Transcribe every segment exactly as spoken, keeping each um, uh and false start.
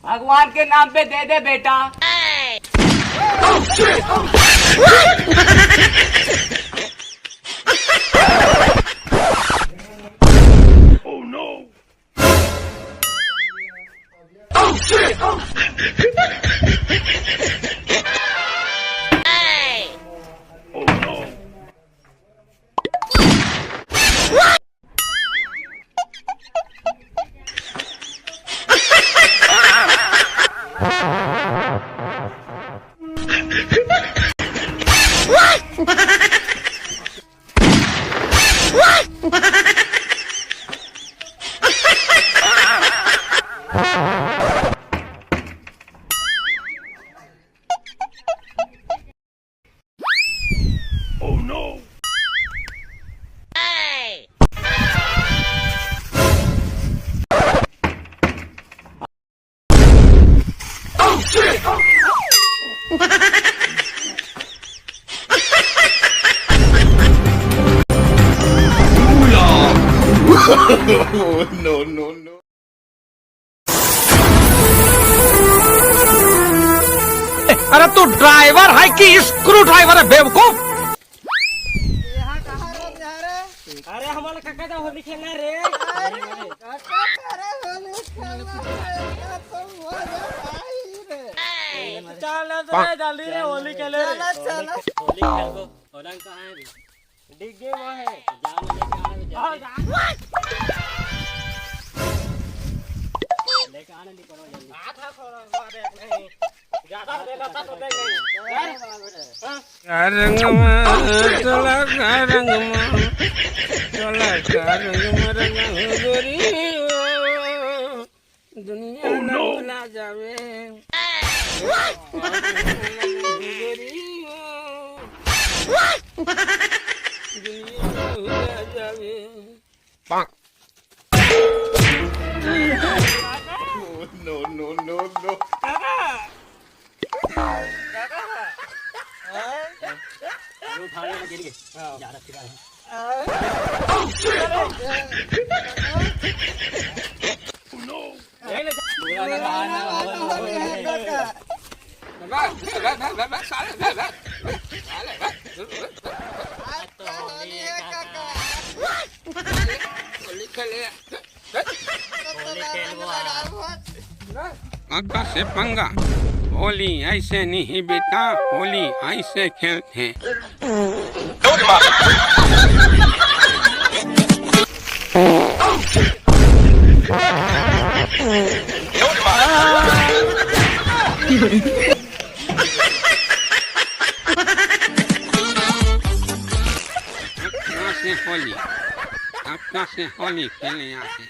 भगवान के नाम पे दे दे बेटा। No, no, no। अरे तू ड्राइवर है कि स्क्रू ड्राइवर है बेवकूफ? अरे हमारा काका तो होली खेलना रे। अरे होली खेलना रे, तो मजा आई रे। चल ना तो रे, जल्दी रे, होली खेले रे। चला, चला। होली खेलबो। होली कहाँ है रे? डिग्गी में है। जाओ, लेके आना भी जल्दी। लेके आना नहीं पड़ो जल्दी। ज्यादा दे देता तो दे नहीं। का रंगमा, तोला का रंगमा, तोला का रंगमा रंगा हो गोरी ओ। दुनिया ना भुला जावे। दुनिया ना भुला जावे। No, no, no, no। काका। काका। हाँ? ये उठा ले, गिर गए। हाँ। ज्यादा फिरा है। हाँ। Oh, shit! Oh, shit! Oh, no! काका से पंगा, होली ऐसे नहीं बेटा, होली ऐसे खेलते हैं। अपना से होली, अपना से होली खेलने आते।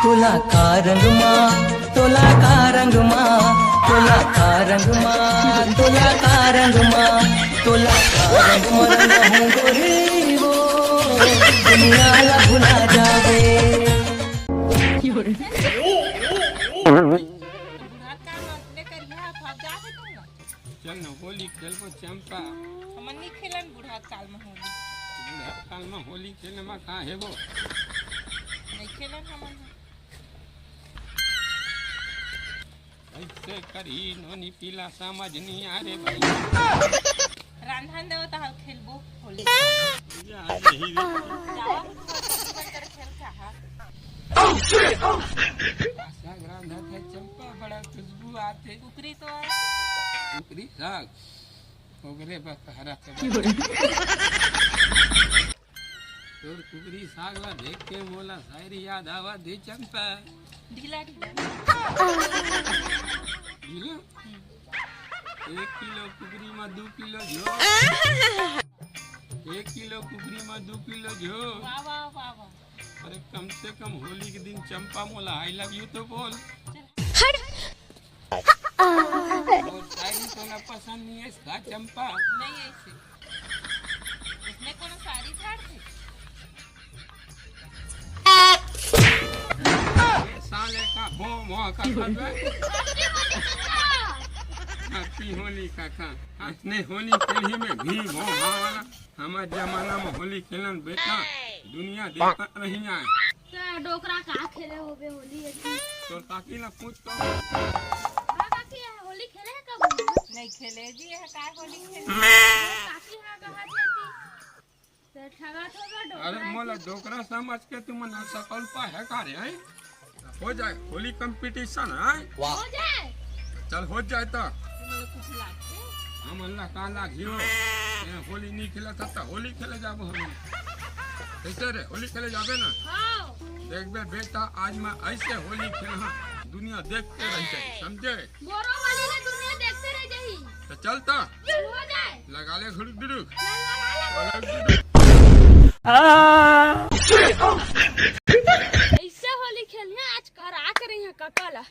तोला का रंग मा, तोला का रंग मा, तोला का रंग मा, तोला का रंग मा, तोला का रंग मा रंगहूँ गोरी वो, दुनिया ला भुला जावे। बुढ़ा का नाचने करिया, भाग जावे तू ना। चल न होली खेलबो चंपा। हमन नहीं खेलन बुढ़ात काल में होली। बुढ़ात काल में होली खेले में का हेबो? नहीं खेलन हमन ह। ऐसे करी नोनी पीला समझ नहीं आ रे भाई। रांधन देवता हव खेलबो होली। जा नहीं रे। जावा, खेल का हा। का साग रांधत हे चंपा, बड़ा खुशबू आथे। कुकरी तो आय। कुकरी साग, ओकरे बस हरा के। तोर कुकरी साग ला देख के मोला शायरी याद आवत हे चंपा। ढीला ढीला। ढीला? एक किलो कुकरी मा दू किलो झोल। एक किलो कुकरी मा दू किलो झोल। वाह, वाह, वाह, वाह। अरे, कम से कम होली के दिन चंपा मोला I love you तो बोल। हट। मोर शायरी तोला पसंद नहीं है इसका चंपा। नहीं है इसे। इसमें कौन साड़ी झाड़ थे? ए, साले का भों भों का खतरा। Happy होली काका। असने होली खेलही में भी भों भों वाला। हमर जमाना में होली खेलन बेटा, दुनिया देखत रही आय। त डोकरा का खेले होबे होली अजी? तोर काकी ला पूछ तो। हाँ काकी, होली खेले है कब? नहीं खेले जी, यह का होली खेले? काकी हाँ कहा जाती। त ठगा ठगा डोकरा अरे मोला की। डोकरा समझ के तुमन सकल पा है का रे, हैं? हो जाए होली competition, हैं? वाह। हो जाए। चल, हो जाए तो। तुम्हारे कुछ लागते? हमन ला का लागही हो? ये होली नहीं खेला था तो होली खेले जाबो हमन। कैसे रे, होली खेले जाबे ना? हाँ। देख बे बेटा, आज मैं ऐसे होली खेलहा, दुनिया देखते रह जाए, समझे? बोरो वाली ने दुनिया देखते रह जाही। तो चल तो। चल हो जाए। लगा ले घुड़ुक डुडुक। चल लगा ले। घुड़ुक डुडुक। ऐसे होली खेलने आज करा के रही है कका ला।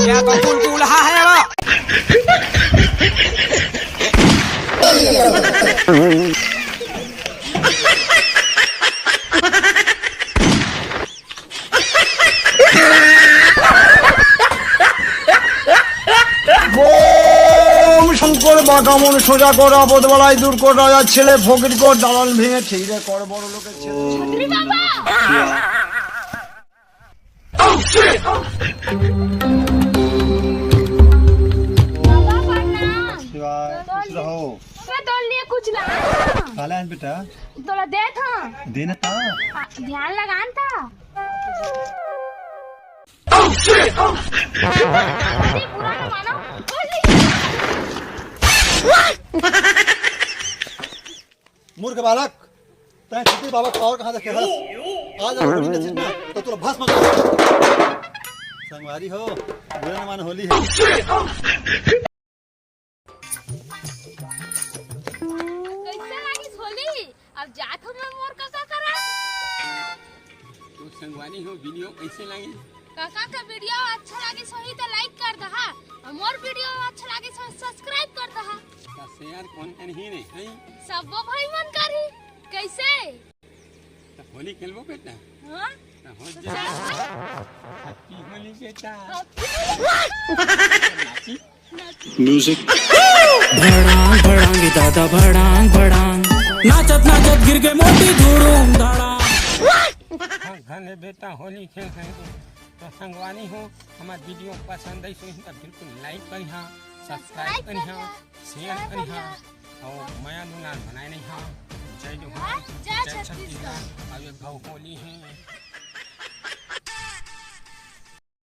या तो कुल कुल हा है रो। বোম শঙ্কর বাঁকা মন সোজা কর, আপদ বালাই দূর কর, রাজার ছেলে ফকির কর, দালাল ভেঙে ঠিক কর, বড় লোকের ছেলে। छतरी बाबा। बाबा प्रणाम। शिवाय, खुश रहो। मैं तोर लिए कुछ लान था। का लान बेटा? तोला दे था। देना था। आ, ध्यान लगान था। अरे, बुरा ना मानो। मूर्ख बालक, तैं छतरी बाबा के पावर कहाँ देखे हस? आज अगर होली नचिस ना, तो तोला भस्म कर। संगवारी हो, बुरा न मान, होली है। कैसे लागिस होली? अब जात हो मैं मोर कका करा। तो संगवारी हो, video कैसे लागिस? काका का video अच्छा लागिस होही त like कर दहा, अउ मोर video अच्छा लागिस होही subscribe कर दहा। का share कौन करही रे? हैं? सब्बो भाई मन करही। कैसे? त होली खेलबो बेटा? हाँ? त हो तो जा। चल। Happy होली बेटा। Happy होली। नाची। Music। भड़ांग भड़ांग दादा भड़ांग भड़ांग, नाचत नाचत गिर गे मोती धूड़ूम धड़ांग। हाँ, घने बेटा होली खेल रहे हैं। तो संगवारी हो, हमार video पसंद आई तो इनका बिल्कुल like करिहा, subscribe करिहा, share करिहा, और मया दुलार बनाए नहीं हा। जय जोहार, जय छत्तीसगढ़। अब एक भाव होली है।